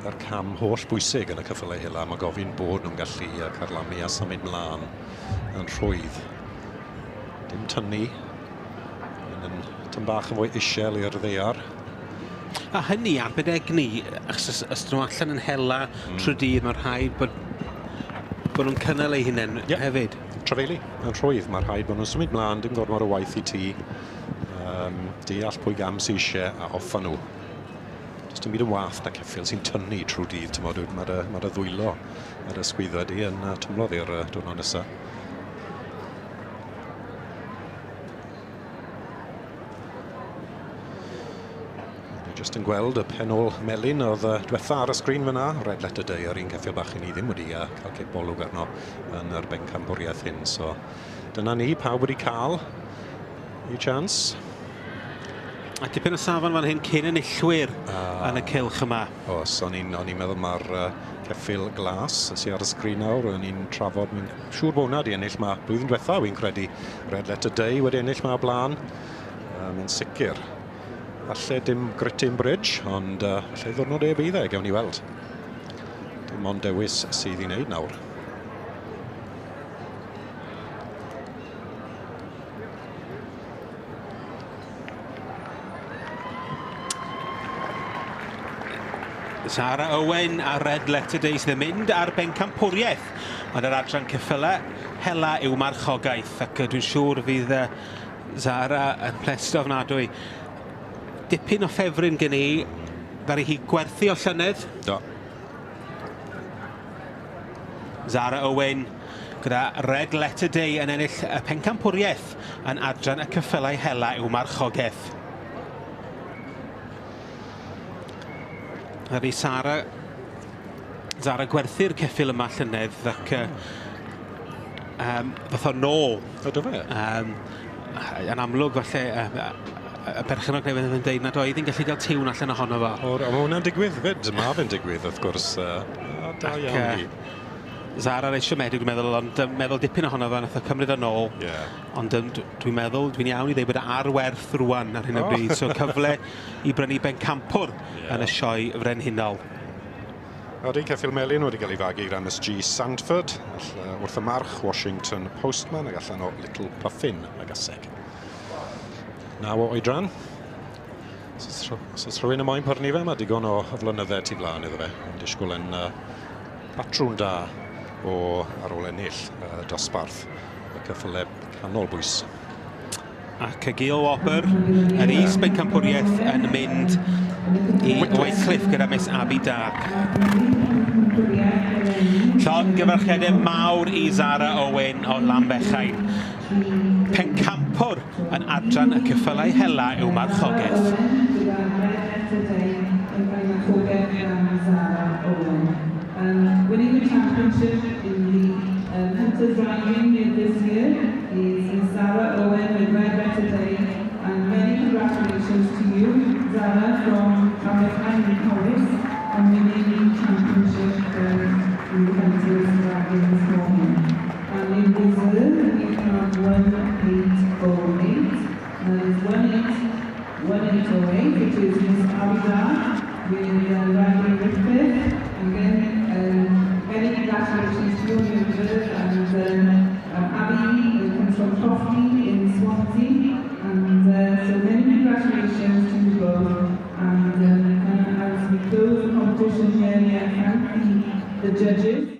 Yr cam holl bwysig yn y ceffylau hela, mae gofyn bod nhw'n gallu carlamu a symud mlaen yn rhwydd. Dim tynnu, yn tyn bach yn fwy isiel i'r ddaear. A hynny arbed egni, achos os nhw allan yn hela trwy dydd, mae'n rhaid bod nhw'n cynnal eu hunain hefyd. Trafeili, yn rhwydd, mae rhaid bod nhw'n symud mlaen, dim gormod o waith i ti. Deall pwy gam sy'n eisiau a offa nhw. Does dim byd yn wath na ceffyl sy'n tynnu trwy dydd, tymod, mae'r ddwylo ar y sgwyddo di yn twmlo ddi'r diwrnod nesaf. Just yn gweld y penol melyn oedd diwetha ar y sgrin fyna, Red Letter Day, yr un ceffyl bach i ni ddim wedi cael cip olwg arno yn yr bencampwriaeth hyn. So dyna ni, pawb wedi cael ei chance. A dipyn o safon fan hyn cyn enillwyr yn y cylch yma. Oes, o'n i'n meddwl mae'r ceffyl glas sydd ar y sgrin nawr, o'n i'n trafod, mi'n siŵr bod hwnna wedi ennill ma blwyddyn diwetha, wy'n credu Red Letter Day wedi ennill ma o blaen. Mae'n sicr. Falle dim Grittin Bridge, ond falle ddwrnod e bydd e, gewn ni weld. Dim ond dewis sydd i wneud nawr. Zara Owen a Red Letter Day sydd yn mynd ar bencampwriaeth yn yr adran ceffylau hela yw marchogaeth, ac dwi'n siŵr fydd Zara yn plesto ofnadwy. Dipyn o ffefryn gen i, ddaru hi gwerthu o llynedd. Do. Zara Owen gyda Red Letter Day yn ennill y pencampwriaeth yn adran y ceffylau hela yw marchogaeth. Ddaru Zara gwerthu'r ceffyl yma llynedd ac ddoth o nôl. O, do fe? Yn amlwg falle y perchennog newydd yn dweud nad oedd hi'n gallu cael tiwn allan ohono fo. O, mae hwnna'n digwydd fyd, mae fe'n digwydd wrth gwrs. Da iawn i. Zara reit siomedig dwi'n meddwl, ond meddwl dipyn ohono fo, nath o cymryd o nôl. Ond dwi'n meddwl, dwi'n iawn i ddweud bod e ar werth rwan ar hyn o bryd, so cyfle i brynu bencampwr yn y sioe frenhinol. Ydy, ceffyl melyn wedi cael ei fagu gan MSG Sandford, wrth y march Washington Postman ac allan o Little Puffin y gaseg. 9 o oedran. Os oes rhywun yn moyn prynu fe, mae digon o flynydde tu flaen iddo fe. Mae'n disgwyl yn patrwn da o ar ôl ennill dosbarth y ceffylau canol bwys. Ac y Gil Wobr, yr is-bencampwriaeth yn mynd i Whitecliff gyda Miss Abby Dark. Llongyfarchiadau mawr i Zara Owen o Lanfechain. Pencampwr yn adran y ceffylau hela yw marchogaeth. Winning the championship in the Hunters Riding this year is Zara Owen with Red Letter Day, and many congratulations to you, Zara, from Llanfechain in Powys, on winning the championship in the Hunters Riding this morning. And in reserve we have 1808, that is 1808, which is Miss Abby Dark with Riding Whitcliffe. Again, many congratulations to you in reserve, and Abby comes from Crofty in Swansea, and so many congratulations to you both. And as we close the competition here, may I thank the judges.